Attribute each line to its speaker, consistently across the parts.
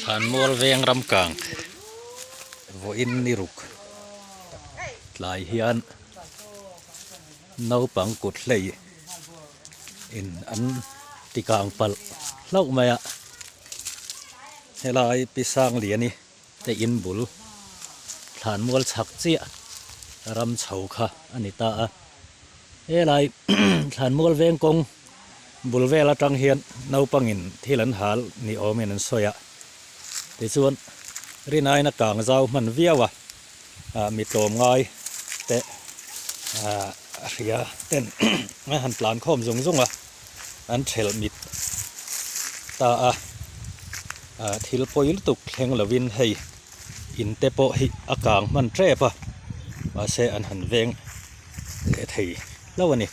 Speaker 1: Thlanmual veng ram kang vawiin ni ruk tlai hian naupang kut hlei in an ti kang palh hlauh mai a helai pi Sangliani te in bul thlanmual chhak chiah ram chho kha a ni ta a helai thlanmual veng kawng bul vel atang hian naupangin thil an hal ni awmin an sawi a tichuan rinaiin a kang zau hman viau a ah mi tlawm ngai te ah a hria ten an han tlan khawm zung zung a an thelh mit ta a ah thil pawi lutuk thleng lovin hei in te pawh hi a kang hman tep a mahse an han veng leh thei hlauh a ni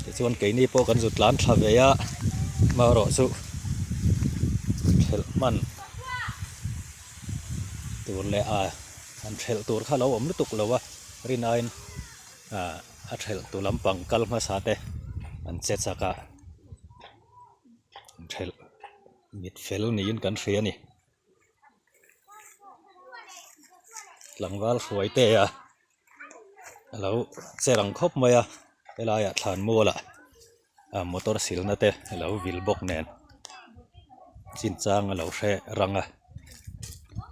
Speaker 1: tichuan keini pawh kan zu tlan thla ve a amaherawh chu thelh hman tur leh a han thelh tur kha a lo awm lutuk lo a rinaiin ah a thelh tu lampang kal hmasa te an che chak a thelh mit fel niin kan hria a ni tlangval hruai te a a lo che rang khawp mai a helaiah thlanmual ah ah motor silna te a lo vil bawk nen chinchang a lo hre rang a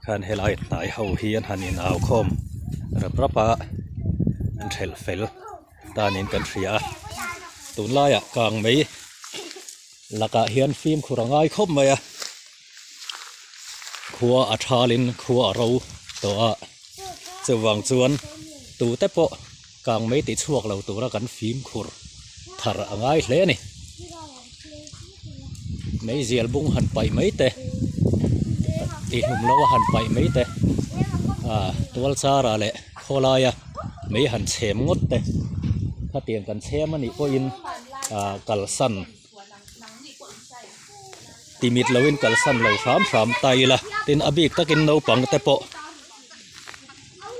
Speaker 1: khan helai hnai ho hi an han in au khawm rap rap a an thelh fel ta niin kan hria a tunlaiah kang mai lakah hian fimkhur a ngai khawp mai a khua a thalin khua a ro tawh a chuvang chuan tute pawh kang mai tih chhuak lo tura kan fimkhur thar a ngai hle a ni meizial bung han paih mai te tihhlum lo a han paih mai te ah tual chara leh khawlaia mei han chhem ngawt te khatiang kan chhem a nih pawhin ah kalsan Timit loin kalsan lo hram hram ta ila tin a bik takin naupang te pawh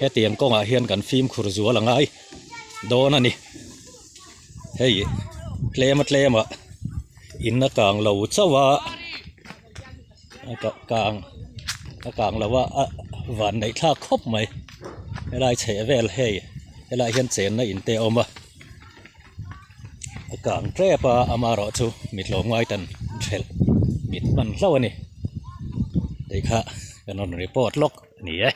Speaker 1: hetiang kawngah hian kan fimkhur zual a ngai dawn a ni hei tlem a tlem ah in a kang lo chauh a a kang a kang lo a a van neih thlak khawp mai helai chheh vel hei helai hian chenna in te a awm a. A kang tep a amaherawh chu mi tlawmngai tan thelh mit hman hlauh a ni tih kha kan rawn report lawk a ni e.